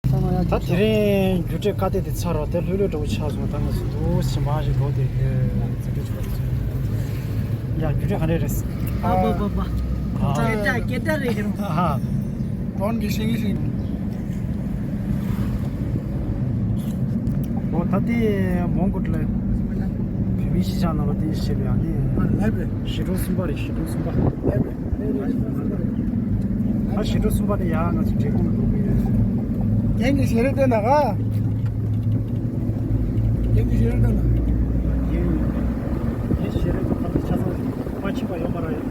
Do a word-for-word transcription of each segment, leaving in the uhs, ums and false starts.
ད་དེ་རིང་རྒྱུ་འབྲས་ཁ་གཏད་དེ་ཚར་བ་དེ་ལྷོད་ལྷོད་འདྲ་བོ་ཆགས་སོང་། ད་ང་ཚོ་འདུག་སེ་མར་ཞིག་ལོག་བསྡད་ཡོད། ཡ། རྒྱུ་འབྲས་ག་འདྲས་རེད། ཨ་པ་པ་པ། ཨ། སྐད་གྲགས་སྐད་གྲགས་རེད་ཀྱང་། ཨ་ཧ། ཌོན་གྱི་ཤེས་ཀྱི་ཤེས། ཨོ། ད་ལྟའི་མོང་གོ་ལ་བོད་མི་གཞིས་ཆགས་ནང་ལ་དེ་བཤད་པའི་ཨ་ནི། ཨ། ལེབ་རེད། ཞི་ཁྲོན་གསུམ་པ་རེད། ཞི་ཁྲོན་གསུམ་པ། ལེབ་རེད། ལེབ་རེད། ཞི་ཁྲོན་གསུམ་པ་རེད། ཨ། ཞི་ཁྲོན་གསུམ་པ་དེ་ཡར་ང་ཚོ་འབྲས་སྤུངས་ལ་འགྲོ་གི་ཡོད། རྒན་གྱིས་ཞལ་རས་བསྟན་ན་ག་རྒན་གྱིས་ཞལ་རས་བསྟན་ན། རྒན་རྒན་ཞལ་རས་དང་ཁ་པར་ཆ་ཚང་མ་ཕྱིན་པ་ཡོད་མ་རེད།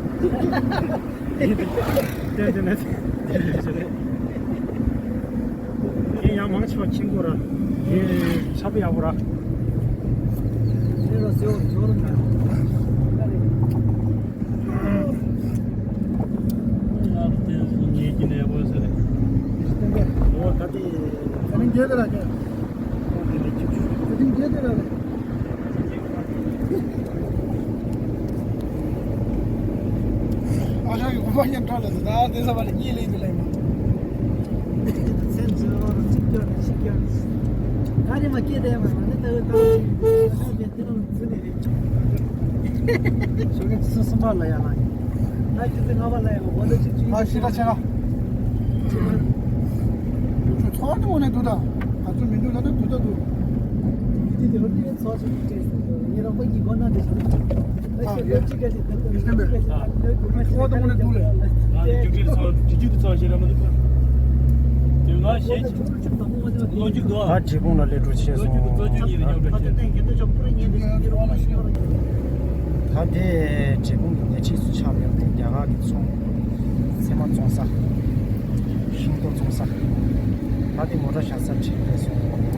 ཏན་ཏན་ནས། ཡིན་ཡང་མང་ཆེ་བ་ཁྱིམ་སྒོ་ར། ཡིན་ཆགས་པ་ཡག་པོ་ར། ཨོ། ད་དེ་ཚེ་རིང་རྒྱལ་དེ་ལ་ཁྱེད། ཨོ། དེ་ལས་ཁྱིམ་ཆུ། ཚེ་རིང་རྒྱལ་དེ་ལ་རེད། ཨ་ཞང་གི་གོ་པ་ཉན་འགྲོ་ལ་ཟེར། ད་དེ་ས་བ་ལ་གཉིད་ལེན་དུ་ལེན་མ། སེམས་ཟེར་བ་གཅིག་སྐྱོར་ནས་གཅིག་སྐྱོར་ནས། ད་རེ་མ་སྐྱེས་དེ་མ་ང་ནི་ད་ད་ཨ་ཞང་གི་དེ་རང་ཚུ་ནས་རེད། ཞོགས་ཀས་ཆུ་ཚོད་གསུམ་པ་ལ་ཡར་ལངས་ཡིན། ད་ཆུ་ཚོད་ལྔ་པ་ལ་ཡར་འོ་ད་ཆུ་ཆུ། ཨ་ཞེ་དྲག་ཆེ་ན། ཚོགས་འདུ་འོ་ནས་འདུག་ད། ང་ཚོ་མི་འདུག་ལབ་ན་འདུག་ད་འདུག་དེ་དེ་ལོ་དེ་ཚོགས་ཆུང་གི་གྲས་སུ་ངེད་རང་པ་གཉིས་སྒོ་ན་འདི་ཞིག་ཨ་ཞེ་ལོ་གཅིག་ག་ཞིག་ད་ལྟ་ལོ་གཅིག་ག་ཞིག་ད་ལོ་དགུ་མ་ཞིག་ཚོགས་འདུ་འོ་ནས་འདུག་ལས། ང་ཚོ་རྒྱུགས་ཁྲིད་ཚོགས་རྒྱུགས་ཁྲིད་ཚོགས་ཞེ་དྲག་མི་འདུག་དེ་ང་ཞེ་ལོ་གཅིག་འདུག་ད་འབྲས་སྤུངས་ལ་སླེབས་འགྲོ་ཆེ་སོང་། ད་ལྟ་ངེད་ཚོ་ཞོགས་པ་རེ་ཉལ་ནས་ཡོད་རེད། ད་དེ་འབྲས་སྤུངས་ཀྱི་ཉེ་འཁྲིས་སུ་ཆགས་པའི་རྒྱ་གར་གྱི་ཚོང་། ཚལ་མ་བཙོང་ས། ཤིང་ཏོག་བཙོང་ས། ད་དེ་མོ་ཊ་བཞག་ས་ཁྲིད་སླེབས་སོང་